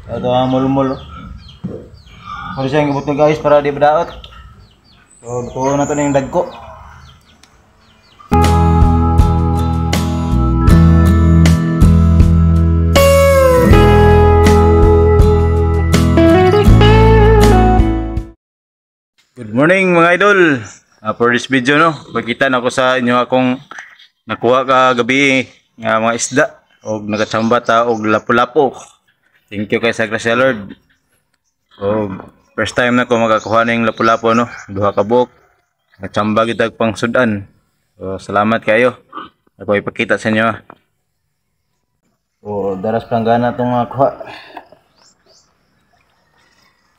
Ito ang mulmul. Pwede siyang ibutong guys para di badaot. So, lutuan na ito na yung dagko. Good morning mga idol. For this video no, pagkita na ako sa inyo akong nakuha kagabi nga mga isda og nakachamba ta og lapu-lapo. Thank you kay sa Gracia Lord. Og first time na ko makakuha ning lapu-lapo no, duha ka buok. Nakachamba gyud tag pang sudan. So salamat kayo. Ako ipakita sa inyo. Oh, daras planggana tong nakuha.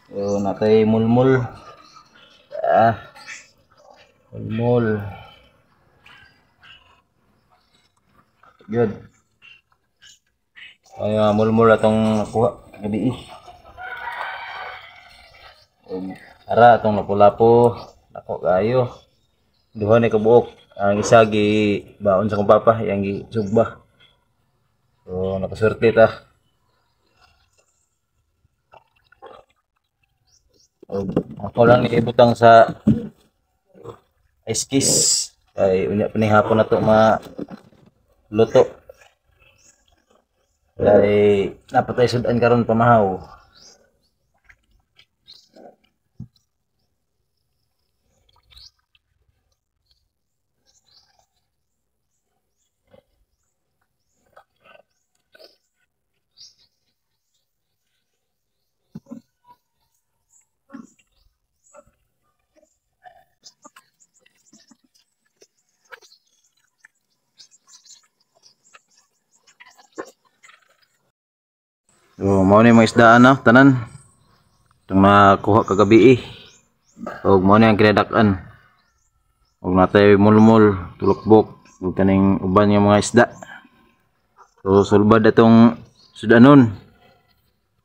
So natay mulmul. Mulmul. Good. Ay, mulmul atong nakuha gabi. Ara atong lapu-lapo, nako kayo. Duha ni kabuok. Ang isa gi baon sa akong papa, yang gi sugba. So nakaswerte ta. Ako lang ibutang sa ice kiss kay unya pa ni hapon na to maluto. Kay napatay sudan karon pamahaw. So, mao ni mga isdaan na, tanan. Itong nakuha kagabi eh. Og mao ni ang kinadak-an. Og natay mulmul, tulukbok, ug kaning uban nga mga isda. So sulbad atong sudanon.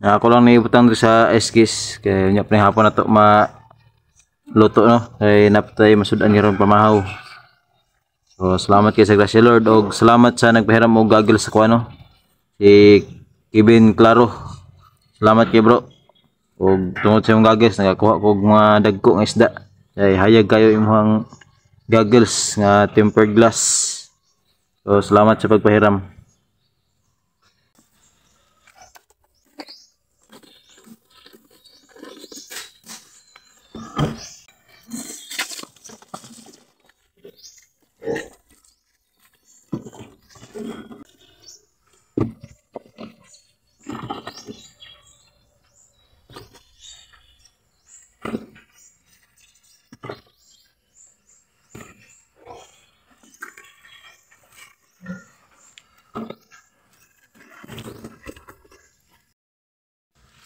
Na ako lang niibutang diri sa ice kiss kay unya pa ni hapon nato maluto no. Kay napatay masudan karon pamahaw. So salamat kay sa Gracia Lord og salamat sa nagpahiram og goggles sa kuno. Si Kevin Claro. Salamat kay bro. Og tungod sa imong goggles nakakuha ko og mga dagko nga isda. Kay hayag kayo imong goggles nga tempered glass. So salamat sa pagpahiram.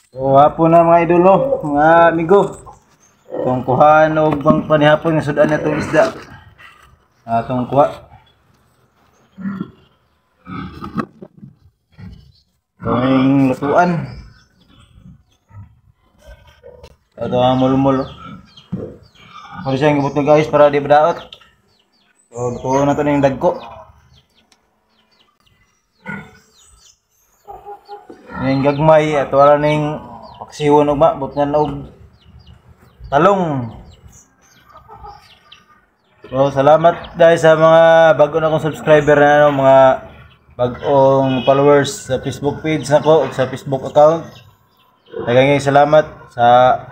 So hapon na mga idolo, mga amigo. Itong kuhaan og bang panihapon nga sudan na itong isda. Itong kuha. Itong lutuan. Ito ang mulmul. Pwede siyang ibutong guys para di badaot. So lutuan na ito na yung dagko. Ning gagmay at wala ning paksiwon ugma butngan og talong. So salamat dahil sa mga bago na akong subscriber na ano, mga bagong followers sa Facebook page nako ug sa Facebook account. Daghang salamat sa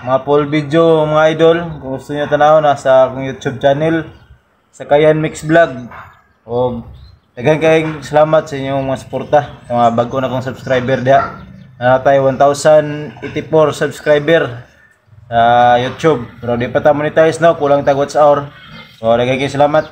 mga full video mga idol. Kung gusto niyo tan-aw nasa akong YouTube channel sa Kayan Mix Vlog. Og daghang kayong salamat sa inyong mga suporta sa mga bago na akong subscriber diha. Naa tayo 1084 subscriber sa YouTube. Pero di pa ta monetize no, kulang tag watch hour. So daghang kayong salamat.